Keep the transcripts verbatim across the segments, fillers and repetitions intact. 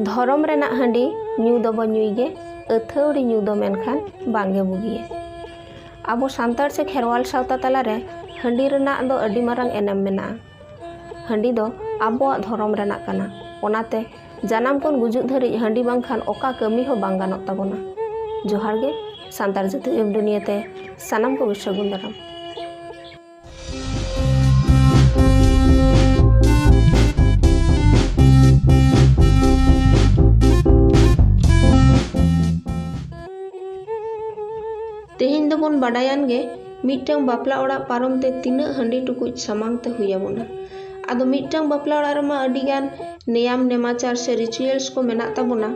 ᱫᱷᱚᱨᱚᱢ ᱨᱮᱱᱟᱜ ᱦᱟᱺᱰᱤ ᱧᱩ ᱫᱚᱵᱚ ᱧᱩᱭ ᱜᱮ, ᱟᱹᱛᱷᱟᱹᱣᱲᱤ ᱧᱩ ᱫᱚ ᱢᱮᱱᱠᱷᱟᱱ ᱵᱟᱝᱜᱮ ᱵᱩᱜᱤᱭᱟ᱾ ᱟᱵᱚ ᱥᱟᱱᱛᱟᱲ ᱥᱮ ᱠᱷᱮᱨᱣᱟᱞ ᱥᱟᱶᱛᱟ ᱛᱟᱞᱟᱨᱮ ᱦᱟᱺᱰᱤ ᱨᱮᱱᱟᱜ ᱫᱚ ᱟᱹᱰᱤ ᱢᱟᱨᱟᱝ ᱮᱱᱮᱢ ᱢᱮᱱᱟᱜᱼᱟ᱾ ᱦᱟᱺᱰᱤ ᱫᱚ ᱟᱵᱚᱣᱟᱜ ᱫᱷᱚᱨᱚᱢ ᱨᱮᱱᱟᱜ ᱠᱟᱱᱟ, ᱚᱱᱟᱛᱮ ᱡᱟᱱᱟᱢ ᱠᱷᱚᱱ ᱜᱩᱡᱩᱜ ᱫᱷᱟᱹᱨᱤᱡ ᱦᱟᱺᱰᱤ ᱵᱟᱝᱠᱷᱟᱱ ᱚᱠᱟ ᱠᱟᱹᱢᱤ ᱦᱚᱸ ᱵᱟᱝ ᱜᱟᱱᱚᱜ ᱛᱟᱵᱚᱱᱟ᱾ ᱡᱚᱦᱟᱨ ᱜᱮ, ᱥᱟᱱᱛᱟᱲ ᱡᱟᱹᱛᱤ ᱮᱯ ᱫᱩᱱᱤᱭᱟᱹ ᱛᱮ ᱥᱟᱱᱟᱢ ᱠᱚᱜᱮ ᱥᱟᱹᱜᱩᱱ ᱫᱟᱨᱟᱢ᱾ ᱛᱮᱦᱮᱧ ᱫᱚᱵᱚᱱ ᱵᱟᱰᱟᱭᱟᱱ ᱜᱮ, ᱢᱤᱫᱴᱟᱝ ᱵᱟᱯᱞᱟ ᱚᱲᱟᱜ ᱯᱟᱨᱚᱢ ᱛᱮ ᱛᱤᱱᱟᱹᱜ ᱦᱟᱺᱰᱤ ᱴᱩᱠᱩᱡ ᱥᱟᱢᱟᱝ ᱛᱮ ᱦᱩᱭ ᱟᱵᱚᱱᱟ᱾ ᱟᱫᱚ ᱢᱤᱫᱴᱟᱝ ᱵᱟᱯᱞᱟ ᱚᱲᱟᱜ ᱨᱮᱢᱟ ᱟᱹᱰᱤ ᱜᱟᱱ ᱱᱮᱭᱟᱢ ᱱᱮᱢᱟᱪᱟᱨ ᱥᱮ ᱨᱤᱪᱩᱭᱮᱞᱥ ᱠᱚ ᱢᱮᱱᱟᱜ ᱛᱟᱵᱚᱱᱟ,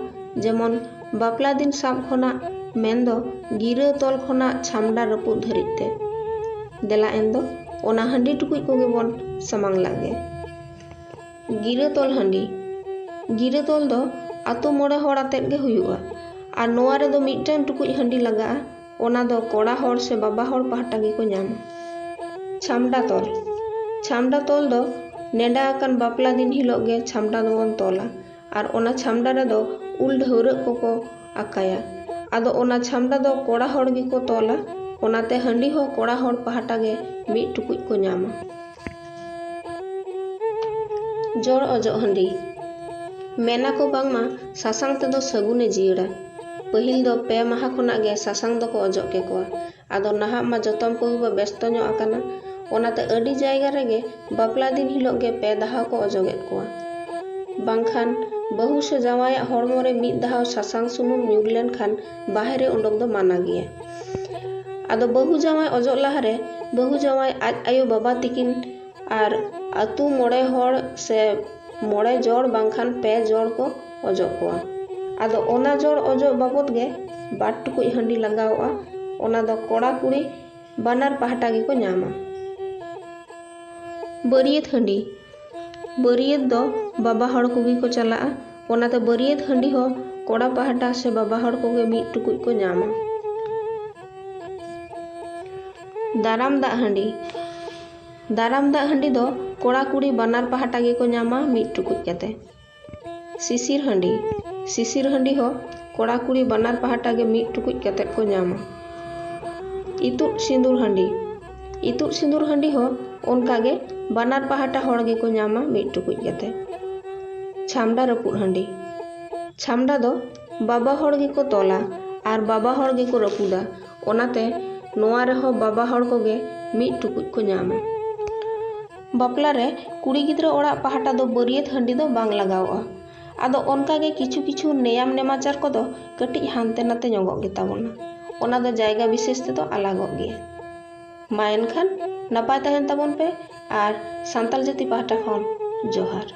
ᱡᱮᱢᱚᱱ ᱵᱟᱯᱞᱟ ᱫᱤᱱ ᱥᱟᱵ ᱠᱷᱚᱱᱟᱜ, ᱢᱮᱱᱫᱚ ᱜᱤᱨᱟᱹ ᱛᱚᱞ ᱠᱷᱚᱱᱟᱜ ᱪᱷᱟᱢᱰᱟ ᱨᱟᱹᱯᱩᱫ ᱫᱷᱟᱹᱨᱤᱡ ᱛᱮ᱾ ᱫᱮᱞᱟ ᱮᱱ ᱫᱚ ᱚᱱᱟ ᱦᱟᱺᱰᱤ ᱴᱩᱠᱩᱡ ᱠᱚᱜᱮ ᱵᱚᱱ ᱥᱟᱢᱟᱝ ᱞᱟᱜ ᱜᱮ᱾ ᱜᱤᱨᱟᱹ ᱛᱚᱞ ᱦᱟᱺᱰᱤ᱾ ᱜᱤᱨᱟᱹ ᱛᱚᱞ ᱫᱚ ᱟᱛᱳ ᱢᱚᱬᱮ ᱦᱚᱲ ᱟᱛᱮᱫ ᱜᱮ ᱦᱩᱭᱩᱜᱼᱟ᱾ ᱟᱨ ᱱᱚᱣᱟ ᱨᱮᱫᱚ ᱢᱤᱫᱴᱟᱝ ᱴᱩᱠᱩᱡ ᱦᱟᱺᱰᱤ ᱞᱟᱜᱟᱜᱼᱟ, ᱚᱱᱟ ᱫᱚ ᱠᱚᱲᱟ ᱦᱚᱲ ᱥᱮ ᱵᱟᱵᱟ ᱦᱚᱲ ᱯᱟᱦᱴᱟ ᱜᱮᱠᱚ ᱧᱟᱢᱟ᱾ ᱪᱷᱟᱢᱰᱟ ᱛᱚᱞ᱾ ᱪᱷᱟᱢᱰᱟ ᱛᱚᱞ ᱫᱚ ᱱᱮᱰᱟ ᱟᱠᱟᱱ ᱵᱟᱯᱞᱟ ᱫᱤᱱ ᱦᱤᱞᱳᱜ ᱜᱮ ᱪᱷᱟᱢᱰᱟ ᱫᱚᱵᱚᱱ ᱛᱚᱞᱟ᱾ ᱟᱨ ᱚᱱᱟ ᱪᱷᱟᱢᱰᱟ ᱨᱮᱫᱚ ᱩᱞ ᱰᱷᱟᱹᱣᱨᱟᱹᱜ ᱠᱚᱠᱚ ᱟᱠᱟᱭᱟ᱾ ᱟᱫᱚ ᱚᱱᱟ ᱪᱷᱟᱢᱰᱟ ᱫᱚ ᱠᱚᱲᱟ ᱦᱚᱲ ᱜᱮᱠᱚ ᱛᱚᱞᱟ, ᱚᱱᱟᱛᱮ ᱦᱟᱺᱰᱤ ᱦᱚᱸ ᱠᱚᱲᱟ ᱦᱚᱲ ᱯᱟᱦᱴᱟ ᱜᱮ ᱢᱤᱫ ᱴᱩᱠᱩᱡ ᱠᱚ ᱧᱟᱢᱟ᱾ ᱡᱚᱲ ᱚᱡᱚᱜ ᱦᱟᱺᱰᱤ᱾ ᱢᱮᱱᱟ ᱠᱚ ᱵᱟᱝᱢᱟ ᱥᱟᱥᱟᱝ ᱛᱮᱫᱚ ᱥᱟᱹᱜᱩᱱᱮ ᱡᱤᱭᱟᱹᱲᱟ᱾ ᱯᱟᱹᱦᱤᱞ ᱫᱚ ᱯᱮ ᱢᱟᱦᱟ ᱠᱷᱚᱱᱟᱜ ᱜᱮ ᱥᱟᱥᱟᱝ ᱫᱚᱠᱚ ᱚᱡᱚᱜ ᱠᱮᱠᱚᱣᱟ᱾ ᱟᱫᱚ ᱱᱟᱦᱟᱜ ᱢᱟ ᱡᱚᱛᱚᱢ ᱠᱚᱜᱮ ᱵᱚ ᱵᱮᱥᱛᱚ ᱧᱚᱜ ᱟᱠᱟᱱᱟ, ᱚᱱᱟᱛᱮ ᱟᱹᱰᱤ ᱡᱟᱭᱜᱟ ᱨᱮᱜᱮ ᱵᱟᱯᱞᱟ ᱫᱤᱱ ᱦᱤᱞᱳᱜ ᱜᱮ ᱯᱮ ᱫᱷᱟᱣ ᱠᱚ ᱚᱡᱚᱜᱮᱫ ᱠᱚᱣᱟ᱾ ᱵᱟᱝᱠᱷᱟᱱ ᱵᱟᱹᱦᱩ ᱥᱮ ᱡᱟᱶᱟᱭᱟᱜ ᱦᱚᱲᱢᱚ ᱨᱮ ᱢᱤᱫ ᱫᱷᱟᱣ ᱥᱟᱥᱟᱝ ᱥᱩᱱᱩᱢ ᱧᱩᱨ ᱞᱮᱱᱠᱷᱟᱱ ᱵᱟᱦᱨᱮ ᱩᱰᱩᱠ ᱫᱚ ᱢᱟᱱᱟ ᱜᱮᱭᱟ᱾ ᱟᱫᱚ ᱵᱟᱹᱦᱩ ᱡᱟᱶᱟᱭ ᱚᱡᱚᱜ ᱞᱟᱦᱟᱨᱮ ᱵᱟᱹᱦᱩ ᱡᱟᱶᱟᱭ ᱟᱡ ᱟᱭᱳ ᱵᱟᱵᱟ ᱛᱤᱠᱤᱱ ᱟᱨ ᱟᱹᱛᱩ ᱢᱚᱬᱮ ᱦᱚᱲ ᱥᱮ ᱢᱚᱬᱮ ᱡᱚᱲ ᱵᱟᱝᱠᱷᱟᱱ ᱯᱮ ᱡᱚᱲ ᱠᱚ ᱚᱡᱚᱜ ᱠᱚᱣᱟ᱾ ᱟᱫᱚ ᱚᱱᱟ ᱡᱚᱲ ᱚᱡᱚᱜ ᱵᱟᱵᱚᱫ ᱜᱮ ᱵᱟᱨ ᱴᱩᱠᱩᱡ ᱦᱟᱺᱰᱤ ᱞᱟᱜᱟᱣᱚᱜᱼᱟ᱾ ᱚᱱᱟ ᱫᱚ ᱠᱚᱲᱟ ᱠᱩᱲᱤ ᱵᱟᱱᱟᱨ ᱯᱟᱦᱴᱟ ᱜᱮᱠᱚ ᱧᱟᱢᱟ᱾ ᱵᱟᱹᱨᱭᱟᱹᱛ ᱦᱟᱺᱰᱤ᱾ ᱵᱟᱹᱨᱭᱟᱹᱛ ᱫᱚ ᱵᱟᱵᱟ ᱦᱚᱲ ᱠᱚᱜᱮ ᱠᱚ ᱪᱟᱞᱟᱜᱼᱟ, ᱚᱱᱟᱛᱮ ᱵᱟᱹᱨᱭᱟᱹᱛ ᱦᱟᱺᱰᱤ ᱦᱚᱸ ᱠᱚᱲᱟ ᱯᱟᱦᱴᱟ ᱥᱮ ᱵᱟᱵᱟ ᱦᱚᱲ ᱠᱚᱜᱮ ᱢᱤᱫ ᱴᱩᱠᱩᱡ ᱠᱚ ᱧᱟᱢᱟ᱾ ᱫᱟᱨᱟᱢ ᱫᱟᱜ ᱦᱟᱺᱰᱤ᱾ ᱫᱟᱨᱟᱢ ᱫᱟᱜ ᱦᱟᱺᱰᱤ ᱫᱚ ᱠᱚᱲᱟ ᱠᱩᱲᱤ ᱵᱟᱱᱟᱨ ᱯᱟᱦᱴᱟ ᱜᱮᱠᱚ ᱧᱟᱢᱟ ᱢᱤᱫ ᱴᱩᱠᱩᱡ ᱠᱟᱛᱮ᱾ ᱥᱤᱥᱤᱨ ᱦᱟᱺᱰᱤ᱾ ᱥᱤᱥᱤᱨ ᱦᱟᱺᱰᱤ ᱦᱚᱸ ᱠᱚᱲᱟ ᱠᱩᱲᱤ ᱵᱟᱱᱟᱨ ᱯᱟᱦᱴᱟ ᱜᱮ ᱢᱤᱫ ᱴᱩᱠᱩᱡ ᱠᱟᱛᱮᱫ ᱠᱚ ᱧᱟᱢᱟ᱾ ᱤᱛᱩᱫ ᱥᱤᱸᱫᱩᱨ ᱦᱟᱺᱰᱤ᱾ ᱤᱛᱩᱫ ᱥᱤᱸᱫᱩᱨ ᱦᱟᱺᱰᱤ ᱦᱚᱸ ᱚᱱᱠᱟ ᱜᱮ ᱵᱟᱱᱟᱨ ᱯᱟᱦᱴᱟ ᱦᱚᱲ ᱜᱮᱠᱚ ᱧᱟᱢᱟ ᱢᱤᱫ ᱴᱩᱠᱩᱡ ᱠᱟᱛᱮ᱾ ᱪᱷᱟᱢᱰᱟ ᱨᱟᱹᱯᱩᱫ ᱦᱟᱺᱰᱤ᱾ ᱪᱷᱟᱢᱰᱟ ᱫᱚ ᱵᱟᱵᱟ ᱦᱚᱲ ᱜᱮᱠᱚ ᱛᱚᱞᱟ ᱟᱨ ᱵᱟᱵᱟ ᱦᱚᱲ ᱜᱮᱠᱚ ᱨᱟᱹᱯᱩᱫᱟ, ᱚᱱᱟᱛᱮ ᱱᱚᱣᱟ ᱨᱮᱦᱚᱸ ᱵᱟᱵᱟ ᱦᱚᱲ ᱠᱚᱜᱮ ᱢᱤᱫ ᱴᱩᱠᱩᱡ ᱠᱚ ᱧᱟᱢᱟ᱾ ᱵᱟᱯᱞᱟ ᱨᱮ ᱠᱩᱲᱤ ᱜᱤᱫᱽᱨᱟᱹ ᱚᱲᱟᱜ ᱯᱟᱦᱴᱟ ᱫᱚ ᱵᱟᱹᱨᱭᱟᱹᱛ ᱦᱟᱺᱰᱤ ᱫᱚ ᱵᱟᱝ ᱞᱟᱜᱟᱣᱚᱜᱼᱟ᱾ ᱟᱫᱚ ᱚᱱᱠᱟ ᱜᱮ ᱠᱤᱪᱷᱩ ᱠᱤᱪᱷᱩ ᱱᱮᱭᱟᱢ ᱱᱮᱢᱟᱪᱟᱨ ᱠᱚᱫᱚ ᱠᱟᱹᱴᱤᱡ ᱦᱟᱱᱛᱮ ᱱᱟᱛᱮ ᱧᱚᱜᱚᱜ ᱜᱮᱛᱟ ᱵᱚᱱᱟ᱾ ᱚᱱᱟ ᱫᱚ ᱡᱟᱭᱜᱟ ᱵᱤᱥᱮᱥ ᱛᱮᱫᱚ ᱟᱞᱟᱜᱚᱜ ᱜᱮᱭᱟ᱾ ᱢᱟ ᱮᱱᱠᱷᱟᱱ ᱱᱟᱯᱟᱭ ᱛᱟᱦᱮᱱ ᱛᱟᱵᱚᱱ ᱯᱮ ᱟᱨ ᱥᱟᱱᱛᱟᱲ ᱡᱟᱹᱛᱤ ᱯᱟᱦᱴᱟ ᱠᱷᱚᱱ ᱡᱚᱦᱟᱨ᱾